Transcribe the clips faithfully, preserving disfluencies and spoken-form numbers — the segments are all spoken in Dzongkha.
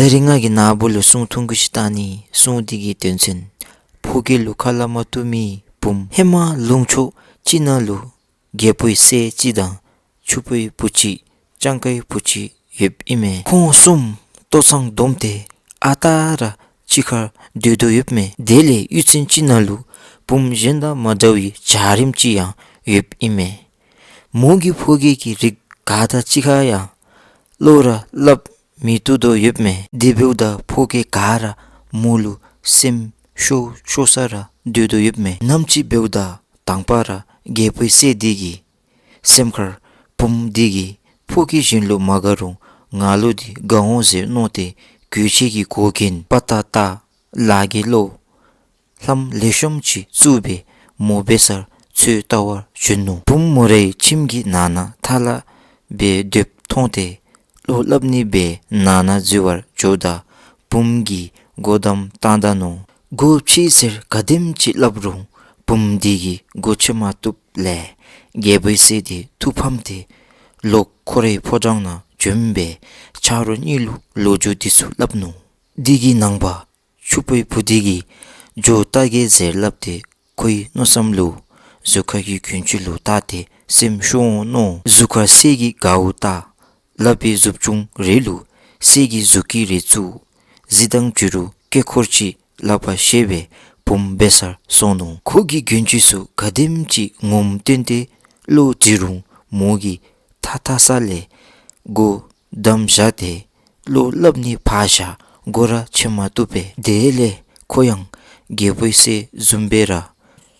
ད་རིས་ང་གིས་ནཱ་བུ་ལུ་སྲུང་ཐུང་ཀུ་ཅིག་བཏང་ནི། སྲུང་འདི་གི་དོན་ཚན། ཕོ་སྐྱེས་ལུ་ཁ་སླབ་མ་བཏུབ་མི་བུམོ། ཧེ་མ་ལུང་ཕྱོགས་ཅིག་ནང་ལུ་རྒྱལ་པོའི་སྲས་ཅིག་དང་ཕྱུག་པོའི་བུ་ཅིག་སྤྱང་ཀའི་བུ་ཅིག་ཡོདཔ་ཨིན་མས། ཁོང་གསུམ་ལྟོ་ཚང་བསྡོམས་ཏེ་ཨ་རྟག་ར་གཅིག་ཁར་སྡོད་དོ་ཡོདཔ་མས། དེ་ལས་གཡུས་ཚན་ཅིག་ནང་ལུ་བུམོ་གཞན་དང་མ་འདྲ་བའི་འཇའ་རིསམོ་ཅིག་ཡང་ཡོདཔ་ཨིན་མས། མོ་གིས་ཕོ་སྐྱེས་ཀྱི་རིགས་ག་དང་གཅིག་ཁར་ཡང་བློ་ར་སླབ་མི་བཏུབ་དོ་ཡོདཔ་མས། དེ་འབདཝ་ད་ཕོ་སྐྱེས་ག་ར་མོ་ལུ་སེམས་ཤོར་ཤོར་ས་ར་སྡོད་དོ་ཡོདཔ་མས། ནམ་ཅིག་འབདཝ་ད་དང་པ་ར་རྒྱལ་པོའི་སྲས་འདི་གི་སེམས་ཁར་བུམོ་འདི་གིས་ཕོ་སྐྱེས་གཞན་ལུ་མ་དགའ་རུང་ང་ལུ་འདི་དགའ་འོང་ཟེར་མནོ་སྟེ་གོས་ཆེན་གྱི་གོ་གྱོན་དཔའ་རྟགས་བཏགས། ལག་གི་གློག་ལྷམ་ལེགས་ཤོམ་ཅིག་བཙུགས་སྦེ་མོ་འབད་སར་འཚོལ་བལྟ་བར་བྱོན་ནུག། བུམོ་མོ་རའི་ཁྱིམ་གྱི་ནང་ན་ཐ་ལ་སྦེ་སྡོདཔ་མཐོང་སྟེ་བློ་སླབ་ནི་སྦེ་ནང་ན་འཛུལ་བར་འགྱོཝ་ད་བུམོ་གིས་སྒོ་བསྡམ་བཏང་ད་ནུག། སྒོ་ཕྱེ་ཟེར་ག་དེམ་ཅིག་སླབ་རུང་བུམོ་འདི་གིས་སྒོ་ཕྱེ་མ་བཏུབ་ལས་རྒྱལ་པོའི་སྲས་འདི་ཐུགས་ཕམ་སྟེ་ལོག་ཁོ་རའི་ཕོ་བྲང་ནང་བྱོན་སྦེ་ཆ་རོགས་གཉིས་ལུ་ལོ་རྒྱུས་འདི་ཚུ་སླབ་ནུག། འདི་གི་ནངས་པ་ཕྱུག་པོའི་བུ་འདི་གིས་ཇོ་བལྟ་གེ་ཟེར་སླབ་སྟེ་ཁོའི་མནོ་བསམ་ལུ་གཟུགས་ཁ་གི་གྱོན་ཆས་ལུ་བལྟ་སྟེ་སེམས་ཤོར་འོང་མནོ། གཟུགས་ཁར་གསེར་གྱི་གའུ་བཏགས། ལགཔ་གི་མཛུབ་ཅུང་རེ་ལུ་གསེར་གྱི་མཛུབ་དཀྱི་རེ་བཙུགས། གཟི་མདངས་འཕྲོ་བའི་སྐེ་འཁོར་ཅིག་ལག་པར་བཤེད་སྦེ་བུམོ་འབད་སར་སོང་ནུག། ཁོ་གིས་གྱོན་ཆས་ཚུ་ག་དེམ་ཅིག་ངོམ་སྟོན་ཏེ་བློ་འདྲི་རུང་མོ་གིས་ཐ་ཐ་ས་ལས་སྒོ་བསྡམས་བཞག་སྟེ་བློ་སླབ་ནི་ཕར་བཞག་སྒོ་ར་ཕྱེ་མ་བཏུབ་པས། དེ་ལས་ཁོ་ཡང་རྒྱལ་པོའི་སྲས་བཟུམ་སྦེ་ར་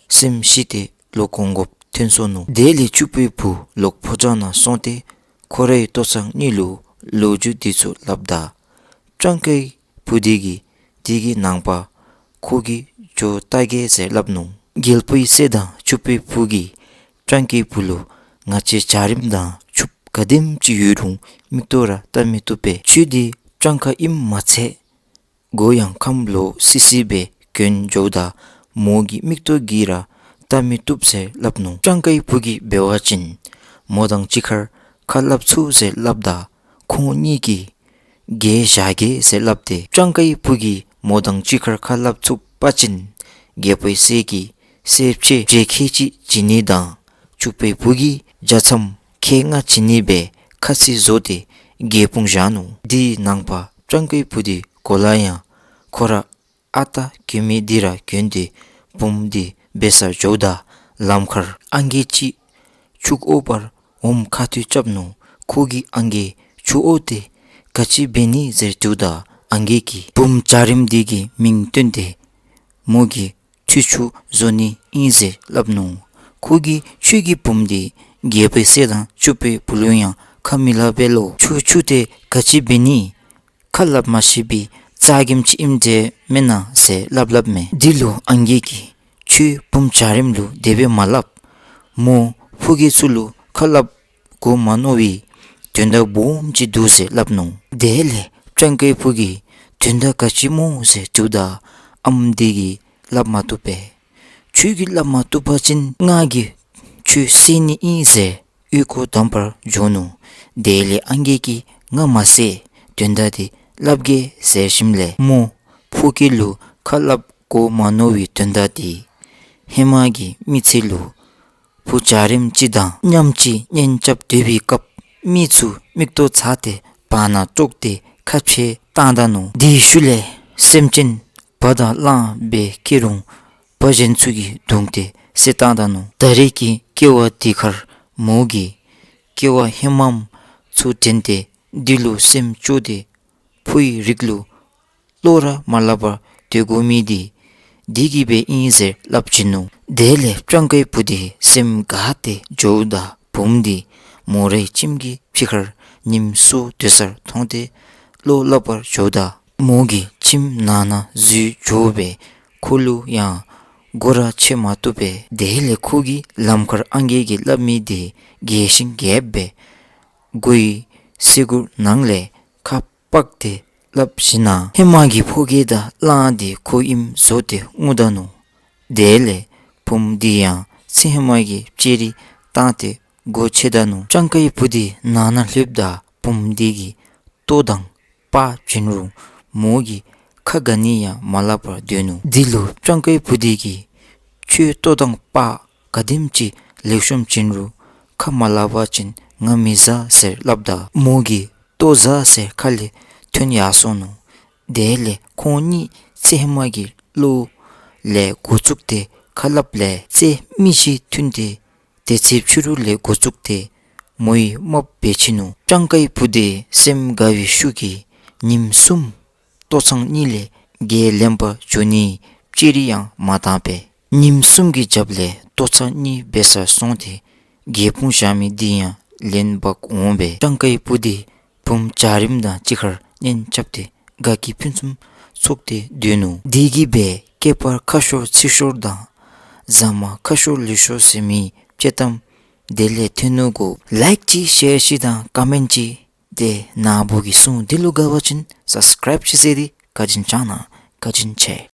སེམས་ཤི་སྟེ་ལོག་གོང་འགོཔ་ཐོན་སོང་ནུག། དེ་ལས་ཕྱུག་པོའི་བུ་ལོག་ཕོ་བྲང་ནང་སོང་སྟེ་ཁོ་རའི་ལྟོ་ཚང་གཉིས་ལུ་ལོ་རྒྱུས་འདི་ཚུ་སླབ་ད་སྤྱང་ཀའི་བུ་འདི་གིས་འདི་གི་ནངས་པ་ཁོ་གིས་ཇོ་བལྟ་གེ་ཟེར་སླབ་ནུག། རྒྱལ་པོའི་སྲས་དང་ཕྱུག་པོའི་བུ་གིས་སྤྱང་ཀའི་བུ་ལུ་ང་བཅས་འཇའ་རིསམོ་དང་ཕྱུགཔོ་ག་དེམ་ཅིག་ཡོད་རུང་མིག་ཏོ་ར་བལྟ་མི་བཏུབ་པས། ཁྱོད་འདི་སྤྱང་ཀ་ཨིནམ་མ་ཚད་མགོ་ཡང་ཁམས་ལོག་སི་སི་སྦེ་གྱོན་འགྱོཝ་ད་མོ་གི་མིག་ཏོ་གིས་ར་བལྟ་མི་བཏུབ་ཟེར་སླབ་ནུག། སྤྱང་ཀའི་བུ་གིས་འབད་བ་ཅིན་མོ་དང་གཅིག་ཁར་ཁ་སླབ་ཚུགས་ཟེར་སླབ་ད་ཁོང་གཉིས་ཀྱིས་གྱལ་བཞག་གེ་ཟེར་སླབ་སྟེ་སྤྱང་ཀའི་བུ་གིས་མོ་དང་གཅིག་ཁར་ཁ་སླབ་ཚུགས་པ་ཅིན་རྒྱལ་པོའི་སྲས་ཀྱིས་གསེར་ཕྱེ་བརྒྱ་ཁལ་གཅིག་བྱིན་ནི་དང་ཕྱུག་པོའི་བུ་གིས་བརྒྱ་ཚམ་ཁལ་ལྔ་བྱིན་ནི་སྦེ་ཁ་ཚིག་བཟོ་སྟེ་གྱལ་སྤུངས་བཞག་ནུག། དེའི་ནངས་པ་སྤྱང་ཀའི་བུ་འདི་གོ་ལ་ཡང་ཁོ་ར་ཨ་རྟག་གྱོན་མི་འདི་ར་གྱོན་ཏེ་བུམོ་འདི་འབད་སར་འགྱོཝ་ད་ལམ་ཁར་ཨང་རྒས་ཅིག་ཆུ་འོ་བར་འོངམ་ཁ་ཐུག་རྐྱབ་ནུག། ཁོ་གིས་ཨང་རྒས་ཆུ་འོ་དེ་ག་ཅི་འབད་ནི་ཟེར་དྲིཝ་ད་ཨང་རྒས་ཀྱིས་བུམོ་འཇའ་རིསམོ་འདི་གི་མིང་བཏོན་ཏེ་མོ་གིས་ཁྱོད་ཆུ་བཟོ་ནི་ཨིན་ཟེར་སླབ་ནུག། ཁོ་གིས་ཁྱོད་ཀྱི་བུམོ་འདི་རྒྱལ་པོའི་སྲས་དང་ཕྱུག་པོའི་བུ་ལུ་ཡང་ཁ་མི་སླབ་པས་ལོ། ཁྱོད་ཆུ་དེ་ག་ཅི་འབད་ནི་ཁ་སླབ་མ་ཤེས་པའི་རྩྭ་རྒནམ་ཅིག་ཨིནམ་འདྲས་མེན་ན་ཟེར་སླབ་སླབ་མས། འདི་ལུ་ཨང་རྒས་ཀྱིས་ཁྱོད་བུམོ་འཇའ་རིསམོ་ལུ་དེ་སྦེ་མ་སླབ། མོ་ཕོ་སྐྱེས་ཚུ་ལུ་ཁ་སླབ་དགོ་མ་མནོ་བའི་དོན་དག་སྦོམ་ཅིག་འདུག་ཟེར་སླབ་ནུག། དེ་ལས་སྤྱང་ཀའི་བུ་གིས་དོན་དག་ག་ཅི་སྨོ་ཟེར་དྲིཝ་ད་ཨམ་འདི་གིས་སླབ་མ་བཏུབ་པས། ཁྱོད་ཀྱིས་སླབ་མ་བཏུབ་པ་ཅིན་ང་གིས་ཁྱོད་བསད་ནི་ཨིན་ཟེར་ཨོལ་ལྐོག་བསྡམ་པར་འགྱོ་ནུག། དེ་ལས་ཨང་རྒས་ཀྱིས་ང་མ་བསད། དོན་དག་འདི་སླབ་གེ་ཟེར་ཞིནམ་ལས་མོ་ཕོ་སྐྱེས་ལུ་ཁ་སླབ་དགོ་མ་མནོ་བའི་དོན་དག་འདི་ཧེ་མ་གི་མི་ཚེ་ལུ་བུ་འཇའ་རིསམོ་ཅིག་དང་མཉམ་གཅིག་གཉེན་རྐྱབ་སྡོད་པའི་སྐབས་མི་ཚུ་མིག་ཏོ་ཚ་སྟེ་བར་ན་དཀྲོགས་ཏེ་ཁ་ཕྱེ་བཏང་ད་ནུག། དེའི་ཤུལ་ལས་སེམས་ཅན་བ་དང་གླང་སྦེ་སྐྱེ་རུང་བ་གཞན་ཚུ་གིས་བརྡུང་སྟེ་བསད་བཏང་ད་ནུག། ད་རེས་ཀྱི་སྐྱེ་བ་འདི་ཁར་མོ་གིས་སྐྱེ་བ་ཧེ་མམ་ཚུ་དྲན་ཏེ་འདི་ལུ་སེམས་སྐྱོ་སྟེ་ཕོའི་རིགས་ལུ་བློ་ར་མ་སླབ་པར་སྡོད་དགོ་མི་འདི་འདི་གིས་སྦེ་ཨིན་ཟེར་སླབ་བྱིན་ནུག། དེ་ལས་སྤྱང་ཀའི་བུ་འདི་སེམས་དགའ་སྟེ་འགྱོཝ་ད་བུམོ་འདི་མོ་རའི་ཁྱིམ་གྱི་ཕྱི་ཁར་ཉིམ་སྲོ་སྡོད་སར་མཐོང་སྟེ་བློ་སླབ་པར་འགྱོཝ་ད་མོ་གིས་ཁྱིམ་ནང་ན་འཛུལ་འགྱོ་སྦེ་ཁོ་ལུ་ཡང་སྒོ་ར་ཕྱེ་མ་བཏུབ་པས། དེ་ལས་ཁོ་གིས་ལམ་ཁར་ཨང་རྒས་ཀྱིས་སླབ་མི་འདི་རྒྱས་ཤིང་རྒྱསཔ་སྦེ་སྒོའི་སེ་གོལ་ནང་ལས་ཁ་སྤགས་ཏེ་སླབ་ཞིན་ན་ཧེ་མ་གི་ཕོ་སྐྱེས་དང་གླང་འདི་ཁོ་ཨིནམ་བཟོ་སྟེ་སྔུ་ད་ནུག། དེ་ལས་བུམོ་འདི་ཡང་ཚེ་ཧེ་མ་གི་ལྕགས་རི་བཏང་སྟེ་སྒོ་ཕྱེ་ད་ནུག། སྤྱང་ཀའི་བུ་འདི་ནང་ན་ལྷོདཔ་ད་བུམོ་འདི་གིས་ལྟོ་དང་པར་བྱིན་རུང་ མོ་གིས་ཁ་ག་ནི་ཡང་མ་སླབ་པར་སྡོད་ནུག། དེ་ལུ་སྤྱང་ཀའི་བུ་དེ་གིས་ཁྱོད་ལྟོ་དང་པགས་ག་དེམ་ཅིག་ལེགས་ཤོམ་བྱིན་རུང་ཁ་མ་སླབ་པ་ཅིན་ང་མི་བཟའ་ཟེར་སླབ་ད་མོ་གིས་ལྟོ་བཟའ་ཟེར་ཁ་ལས་ཐོན་ཡར་སོང་ནུག། དེ་ལས་ཁོང་གཉིས་རྩེདམོ་གི་བློ་ལས་འགོ་བཙུགས་ཏེ་ཁ་སླབ་ལས་རྩེདམོ་ཅིག་ཐོན་ཏེ་དེ་ཚེ་ཕྱི་རུ་ལས་འགོ་བཙུགས་ཏེ་མོ་ཡི་རྨགཔ་འབད་ཆི་ནུག། སྤྱང་ཀའི་བུ་དེ་སེམས་དགའ་བའི་ཤུགས་ཀྱིས་ཉིནམ་གསུམ་ལྟོ་ཚང་གཉིས་ལས་བརྒྱད་ལེན་པར་འགྱོ་ནིའི་ཅི་རིགས་ཡང་མ་བཏང་པས། ཉིནམ་གསུམ་གྱི་རྒྱབ་ལས་ལྟོ་ཚང་གཉིས་འབད་སར་སོང་སྟེ་བརྒྱད་སྤུངས་བཞག་མི་དེ་ཡང་ལེན་འབག་འོང་པས། སྤྱང་ཀའི་བུ་དེ་བུམོ་འཇའ་རིསམོ་དང་གཅིག་ཁར་གཉེན་རྐྱབ་སྟེ་དགའ་སྐྱིད་ཕུན་སུམ་ཚོགས་ཏེ་སྡོད་ནུག། དེ་གིས་འབད་སྐྱེས་པར་ཁ་ཤོར་ཚིག་ཤོར་དང་ཟ་མ་ཁ་ཤོར་ལུས་ཤོར་ཟེར་མི་དཔྱེ་གཏམ་དེ་ལས་ཐོན་ནུག་གོ། ལའིཀ་ཅིག་ཤེར་ཅིག་དང་ཀོ་མེནཊ་ཅིག། ཏེ་ནཱ་བུ་གི་སྲུང་འདི་ལུ་དགའ་བ་ཅིན་སབ་སི་ཀརའིབ་ཅིག་མཛད་དེ་བཀའ་དྲིན་བསྐྱང་གནང་། བཀའ་དྲིན་ཆེ།